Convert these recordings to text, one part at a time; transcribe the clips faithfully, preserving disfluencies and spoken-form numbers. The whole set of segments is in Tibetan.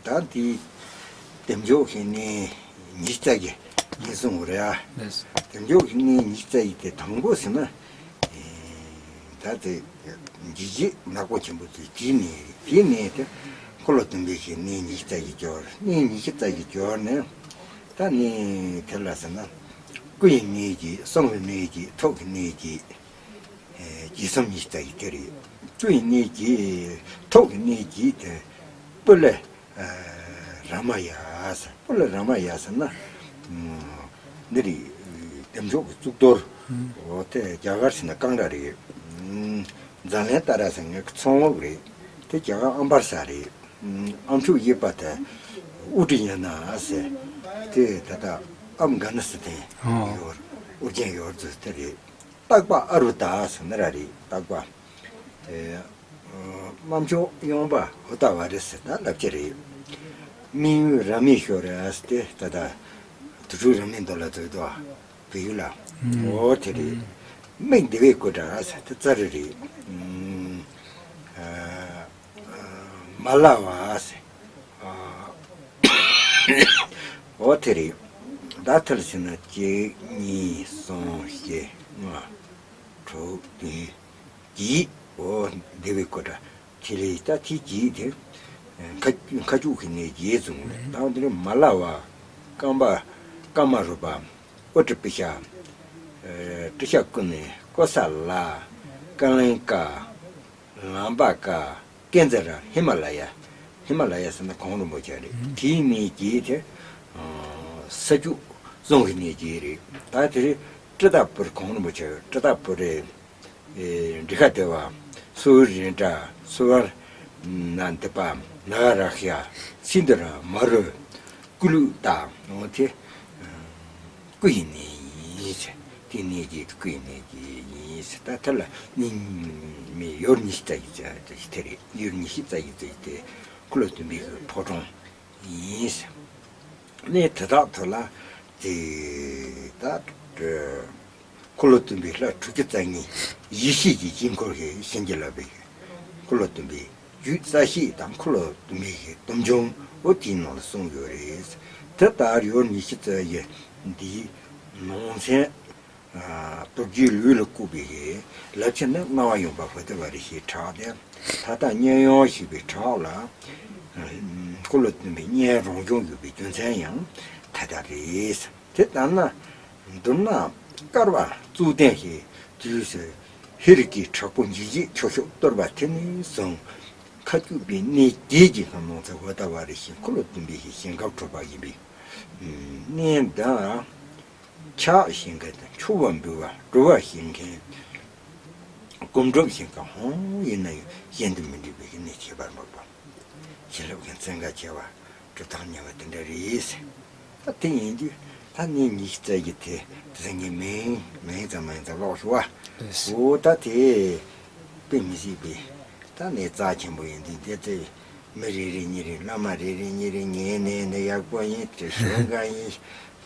ད་དེའི་བདེ་མཆོག་གི་གནས་ཉི་ཤུ་རྩ་བརྒྱད་ཡིན་གསུངས་པ་རེད་ཨ། ལགས་སོ། བདེ་མཆོག་གི་གནས་ཉི་ཤུ་རྩ་བརྒྱད་དེ་དང་པོ་ཟེར་ན། ཨེ། ད་དེ་འཇིགས་བྱེད་ནག་པོ་ཆེན་པོ་ཚོས་དེའི་གནས་རེད། དེའི་གནས་དེ་འཁོར་ལོ་སྟོན་པའི་གི་གནས་ཉི་ཤུ་རྩ་བརྒྱད་སྦྱོར། གནས་ཉི་ཤུ་རྩ་བརྒྱད་སྦྱོར་ནས། ད་གནས་དེ་ལ་ཟེར་ན། སྐུ་ཡི་གནས་བརྒྱད། གསུང་གི་གནས་བརྒྱད། ཐུགས་ཀྱི་གནས་བརྒྱད། ཨེ། བརྒྱད་གསུམ་ཉི་ཤུ་རྩ་བརྒྱད་དེ་རེད། སྐུ་ཡི་གནས་བརྒྱད། ཐུགས་ཀྱི་གནས་བརྒྱད་དེ། སྤུ་ལས། ཨ། ར་མ་ཡ་ཟེར། སྤུ་ལས་ར་མ་ཡ་ཟེར་ན། ཨ། འདི་རེད། བདེ་མཆོག་གི་གཙུག་ཏོར། ཨོ་དེ་རྒྱ་གར་ཟེར་ན་ཀང་ཌ་རེད། ཨ། ཛ་ལན་ཏ་ར་ཟེར་ངའི་ཚོང་ལོག་རེད། དེ་རྒྱ་གར་ཨམ་བར་ས་རེད། ཨ། ཨ་མཆོག་གཡས་པ་དེ་ཨུ་ཏྲ་ཡ་ན་ཟེར། དེ་ད་ལྟ་ཨབ་གྷ་ནི་སི་ཐན། ཨོ། ཡོར། ཨུ་རྒྱན་ཡོར་ཙི་དེ་རེད། སྟག་པ་ཨ་རུ་ཏ་ཟེར་ན་ར་རེད། སྟག་པ། དེ། ཨ། དམར་མཆོག་གཡོན་པ་ཧུ་ཏ་བ་རི་ཟེར་ན་ལབ་ཀྱི་རེད། མིག་ཡུམ་ར་མེ་ཤོ་ར་ཟེར་དེ་ད་ལྟ་དུར་ཁྲོད་ར་མའི་མདོ་ལ་ཚུད་དོ། བོད་ཡུལ་ལ། ཨོ་དེ་རེད། མིག་དེ་བའི་ཀུ་ཏྲ་ཟེར་དེ་ཙ་རི་རེད། ཨ། མ་ལ་བ་ཟེར། ཨ། ཨོ་དེ་རེད། ད་ཐལ་ཟེར་ན་གཅིག་གཉིས་གསུམ་བཞི་ལྔ་དྲུག་བདུན་བརྒྱད། ཨོ་དེ་བའི་ཀུ་ཏྲ། དེ་ལས་ད་དེ་བརྒྱད་དེ། ཁ་ཁ་ཆུག་གི་གནས་བརྒྱད་བཟུང་བས། ད་དེ་ནས་མ་ལ་བ། ཀམ་པ། ཀ་མ་རུ་པ། ཨུ་ཏྲ་པི་ཤ། ཨེ། ཏྲི་ཤ་ཀུ་ནི། ཀོ་ས་ལ། ཀ་ལན་ཀ། ལམ་པ་ཀ། ཀན་ཛ་ར། ཧི་མ་ལ་ཡ། ཧི་མ་ལ་ཡ་ཟེར་ན་གངས་རིན་པོ་ཆེ་རེད། དེའི་གནས་བརྒྱད་དེ། ཨ། ས་བཅུ་གསུམ་གྱི་གནས་བརྒྱད་རེད། ད་དེ་རེད། ཀྲི་ཏ་པུར་གངས་རིན་པོ་ཆེ། ཀྲི་ཏ་པུར་རེད། ཨེ། འབྲི་ཁ་དེ་བ། སུ་བར་རིན་ཏྲ། སུ་བར་ན་དི་པ། ན་ག་ར་ཤ། སིན་དུ་ར། མ་རུ། ཀུ་ལུ་ཏ། འོ་དེ། སྐུ་ཡི་གནས་ཡིན་ཟེར། དེ་གནས་ཀྱི་སྐུ་ཡི་གནས་ཀྱི་ཡིན་ཟེར། ད་ཐ་ལ་ནི་མི་ཡོར་ཉི་ཤུ་རྩ་བཞི་ཙམ་དེ་རེད། ཡོར་ཉི་ཤུ་རྩ་བཞི་ཙམ་དེ་འཁོར་ལོ་སྟོན་པའི་གི་ཕོ་བྲང་ཡིན་ཟེར། གནས་དེ་དག་ཐོག་ལ་དེ་ད་འཁོར་ལོ་སྟོན་པའི་ལྷ་དྲུག་ཅུ་རྩ་གཉིས་ཡེ་ཤེས་ཀྱི་དཀྱིལ་འཁོར་གྱི་བྱིན་གྱིས་བརླབས་པའི་འཁོར་ལོ་སྟོན་པའི་རྒྱུད་རྩ་ཤེས་དང་འཁོར་ལོ་སྟོན་པའི་གི་སྡོམ་འཇུག་འོ་དེའི་ནང་ལ་གསུངས་ཡོད་རེད། དེ་ལྟར་ཡོར་ཉི་ཤུ་རྩ་བཞི་འདིའི་ནང་ཚན། ཨ། རྡོ་རྗེའི་ལུས་ལ་བཀུག་པའི་རླབས་ཆེན་ནི་སྣང་བ་ཡངས་པ་ཧུ་ཏ་བ་རི་ཞེས་གྲགས་ཏེ། ད་ལྟ་སྙན་དབྱངས་ཞེས་པའི་གྲགས་ལ། འཁོར་ལོ་སྟོན་པའི་སྙན་རང་བྱུང་ཡོད་པའི་རྒྱུ་མཚན་ཡང་དེ་ལྟར་རེད། དེ་ལྟར་ན། མདོར་ན་བསྐལ་པ་གཙུག་རྟེན་གྱི་དུས་སུ་ཧེ་རུ་ཀའི་དྲག་པོ་འཇིགས་བྱེད་ཁྱོ་ཤུག་གཏོར་བ་དེ་ནས་བཟུང་ཁ་སྐྱུག་པའི་གནས་བརྒྱད་ཀྱི་ནང་ཚན་ཧུ་ཏ་བ་རི་ཞེས་འཁོར་ལོ་སྟོན་པའི་ཞིང་ཁམས་གྲུབ་པ་ཡིན་པས། གནས་འདི་ཕྱག་བཞེས་མཁན་དང་མཆོད་པ་འབུལ་བ་སྒྲུབ་པ་བྱེད་མཁན། སྒོམ་སྒྲུབ་བྱེད་མཁན་གང་ཡིན་ན་ཡང་གཞན་དུ་མི་འགྲིག་པའི་གནས་ཁྱད་པར་འཕགས་པ། བྱིན་རླབས་ཀྱི་བཙན་ཁ་ཆེ་བ་གྲུབ་ཐང་ཉེ་བ་དེ་འདྲ་རེད། ད་དེ་ཡིན་དུས་ད་ནི་ཉི་ཤུ་རྩ་བཞི་དེ་དེ་ཚོ་ངའི་མིང་མིང་ཙམ་མིང་ཙམ་ཀློག་ཞུ་བ། འོ་ད་དེ་དཔེ་མི་སྲིད་པའི་ད་ནི་རྩ་ཆེན་པོ་ཡིན་དུས་དེ་ཚོ་མི་རེ་རེ་གཉིས་རེ་བླ་མ་རེ་རེ་གཉིས་རེ་ཉན་ནས་ནི་ཡག་པོ་ཡིན་དེ་ཞོར་འགའ་ཡིན།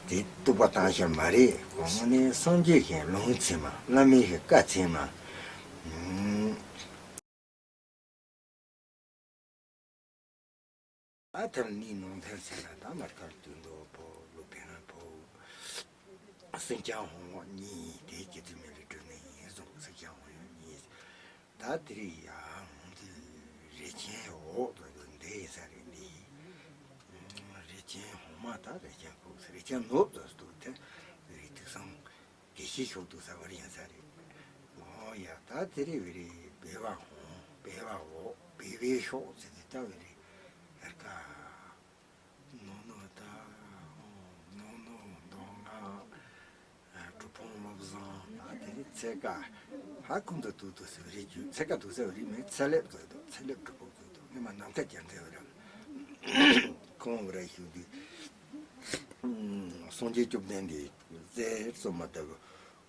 དེ་གཏུག་པ་བཏང་ཤ་མ་རེད། གོང་ནས་སངས་རྒྱས་ཀྱི་ལུང་ཚིག་མ་བླ་མའི་བཀའ་ཚིག་མ། ཨ་ཐར་ནི་ནང་ཐར་ཟེར་ན་ད་མར་ཁར་དུས་འདོད་པོ་ལོ་བེ་ར་པོ། སེང་ལྕམ་ཧོང་གཉིས་དེ་སྐྱེ་ཚུལ་མེད་ལས་གྲོལ་ནས་ཡིན་གསུངས། སེང་ལྕམ་ཧོང་གཉིས། ད་དེ་རིང་ཡང་དེ་རས་ཆེན་འོག་ཏུ་འདི་ཡིན་ས་རེད། འདི་ཡིན། རས་ཆེན་འོག་མ་ད་རས་ཆེན་ཁུག་ས་རས་ཆེན་ནོར་དུ་སྟུག་དེ་རིགས་དུག་སང་དགེ་བཤེས་ཤོག་ཏུ་ས་བར་ཡིན་ས་རེད། ཨོ་ཡ་ད་དེ་རིང་བེ་རི་བེ་བ་འོག་བེ་བ་འོག་བེ་བའི་ཤོག་ཟེར་དེ་ད་བེ་རི་ཨར་ཀ་ནོ་ནོ་ད། ནོ་ནོ་མདོ་སྔགས་གྲུབ་ཕུང་བློ་བཟང་། ད་དེ་ནི་ཚེ་ཀ་ཧ་ཀུན་ཏུ་དུག་ཏུ་ཟེར་བ་རེད། རྒྱུ་ཚེ་ཀ་དུག་ཟེར་བ་རེད། མིན་ཚེ་ལེབ་ཟེར་དུ་ཚེ་ལེབ་གྲུབ་ཕུང་ཟེར་དུ་ངས་མ་ནམ་མཁའ་རྒྱལ་མཚན་བ་རེད། ཁོང་བ་ར་ཞུ་དུས་སངས་རྒྱས་བཅོམ་ལྡན་འདས་རྩལ་གསུམ་མ་ལྟ་བུ་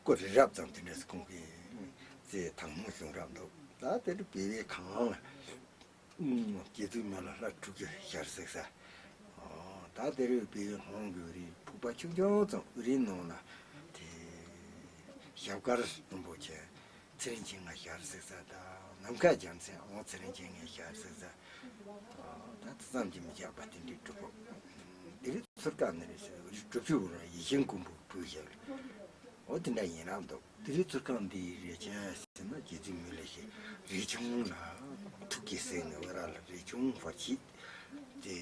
སྐུ་རི་རབ་ཙམ་དེ་འདྲ་ཁོང་གི་རྩལ་དང་མོ་བྱུང་རབ་འདུག་ད་དེ་འདྲ་བེ་བའི་གང་ལ། སྐྱེ་དུས་མ་ལ་ལྷ་དྲུག་ཅུ་ཞལ་གཟིགས་ས། ད་དེ་རུ་བེ་ཧོང་གི་རི་ཕུག་པ་ཆུང་ཆུང་ཙམ་རི་ནང་ལ་དེ་ཞབས་དཀར་རིན་པོ་ཆེ་ ཚེ་རིང་མཁྱེན་ང་ཞར་ཟེར་ས་དང་། ནམ་མཁའ་རྒྱལ་མཚན་ཨོ་ཚེ་རིང་མཁྱེན་ངས་ཞར་ཟེར་ས། ད་དེ་ཙམ་གྱིས་མི་ཆགས་པ་དེ་འདྲའི་གྲུབ་ཕུག་དེ་རིང་ཚུར་ཁ་ནས་རེད་ཟེར། གྲུབ་ཕུག་ར་ཡིད་བཞིན་ཀུན་པོ་བུ་ཞབས་ལ། འོ་དེ་འདྲ་ཡིན་རང་འདུག་དེ་རིང་ཚུར་ཁ་འདིའི་རས་ཆུང་ཟེར་ན་རྗེ་བཙུན་མི་ལ་ཞེས་རས་ཆུང་ལ་ཐུགས་ཀྱིས་གཟིགས་ནས། འོ་ར་ལ་རས་ཆུང་བར་ཆད། དེ་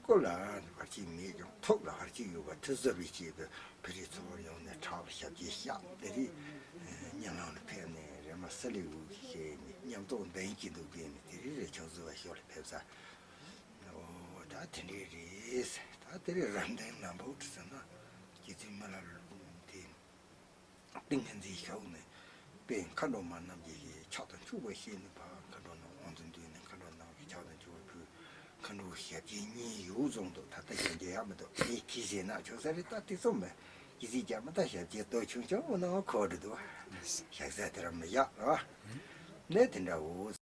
སྐུ་ལ་བར་ཆད་མེད་ཀྱང་ཐུགས་ལ་བར་ཆད་ཡོད་པ་དེ་གསོ་བའི་ཆེད་དུ་བོད་རིགས་ཚོགས་པ་ཡོངས་ནས་ཕྲག་པ་ཞབས་རྗེས་བཞག་དེ་རིང་ཉམས་ལམ་ལ་ཕེབས་ནས། རེ་མ་ས་ལེ་འུ་ཞེས་ནས་མཉམ་ཐོག་འདོན་གྱི་འདུག་གས་ནས། དེ་རིང་རས་ཆུང་བཟོ་བ་ཞོར་ལ་ཕེབས་ས། འོ་ད་དེ་འདྲས་རེད། ད་དེ་རིང་རབ་བརྟན་ལམ་བུ་ཟེར་ན་རྗེ་བཙུན་མི་ལ་དེ། ཏིང་ངེ་འཛིན་ཞུགས་ནས་དཔེ་མཁའ་འགྲོ་མ་རྣམས་ཀྱིས་ཕྱག་དང་ཕྱུག་པོ་བཤད་ནས་ཕར་མཁའ་འགྲོ་རྣམས་དབང་དུ་འདུས་ནས། མཁའ་འགྲོ་རྣམས་ཀྱིས་ཕྱག་དང་ཕྱུག་པོ་ཕུལ། མཁའ་འགྲོ་ཞབས་རྗེས་གཉིས་ཡོངས་བཟུང་འདུག་ད་ལྟ་ཞབས་རྗེས་ཡག་མི་འདུག་དེ་ཁྱི་ཟེར་ན་ཆོག་ས་རེད། ད་དེ་ཚོ་མེད། ཀྱི་ཟིག་རྒྱ་མི་ད་ཞབས་རྗེས་ཏོ་ཆུང་ཆུང་འོ་ན་འོ་ཁོ་འདྲ་འདུག་ཞག་ས་དེ་ར་མི་ཡག་ར་བ། ནས་དེ་འདྲ་འོ་